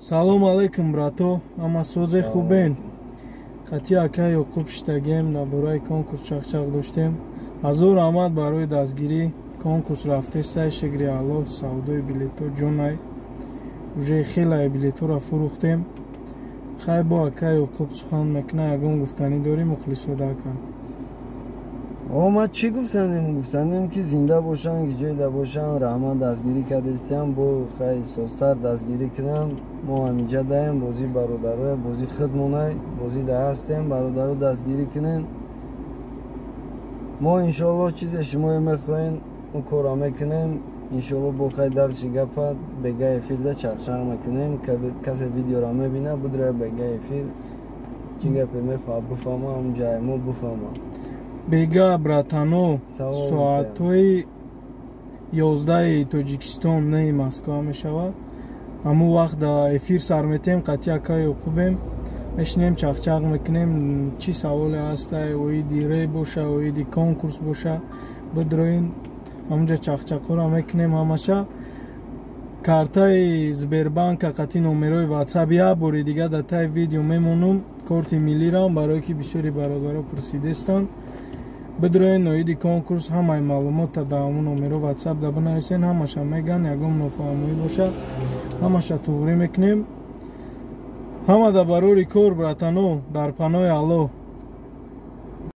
Салом алейкум, брато, ама созе, хубен? Қати ака Ёқуб шитагем, дар бораи конкурс чақчақ доштем. Ҳазор раҳмат барои дастгирӣ. Конкурс рафтестай, шукри Аллоҳ, савдои билетҳо ҷонай, уже хелае билетҳоро фурӯхтем. Хай, бо ака Ёқуб сухан мекуна. Ягон гуфтанӣ дорӣ, мухлисода, ака? О, ма чӣ гуфтанем? Гуфтанем, ки зинда бошанд, ки ҷойда бошанд. Раҳмат, дастгирӣ кардестиям. Бо хай созтар дастгирӣ кунанд. Мо ҳаминҷа даем, бозӣ бародароя, бозӣ худмонай, бозӣ да ҳастем. Бародаро, дастгирӣ кунен. Мо, иншоаллоҳ, чизе шумое мехоҳем, ӯ корро мекунем, иншоаллоҳ. Бо хай дарши гапа бега эфирда чақчақ мекунем. Касе видеоро мебина, будрая бега эфир, чӣ гапе мехоҳад бифаҳма, ҳамун ҷай мо бифаҳма. Бега, братано, соатҳои 11-и Тоҷикистон, 9-и Москва мешавад. Ҳамун вақт да эфир сар метем. Қатъи акаи Ёқубем, мешинем, чақчақ мекунем. Чӣ саволе ҳастай, оиди ре боша, оиди конкурс боша, бидроин, ҳамунҷа чақчақҳоро мекунем ҳамаша. Картаи Сбербанка қатъи номерои Ватсап як бори дига дар таи видео мемонум, корти миллирам, барое ки бисёри бародаро пурсидестанд. Бидроен, оиди конкурс ҳамаи маълумота дар ҳамун номеро Ватсап да бинависен, ҳамаша меган. Ягон нофаҳмоӣ боша, ҳамаша туғрӣ мекунем. Ҳама да барори кор, братано, дар панои Аллоҳ.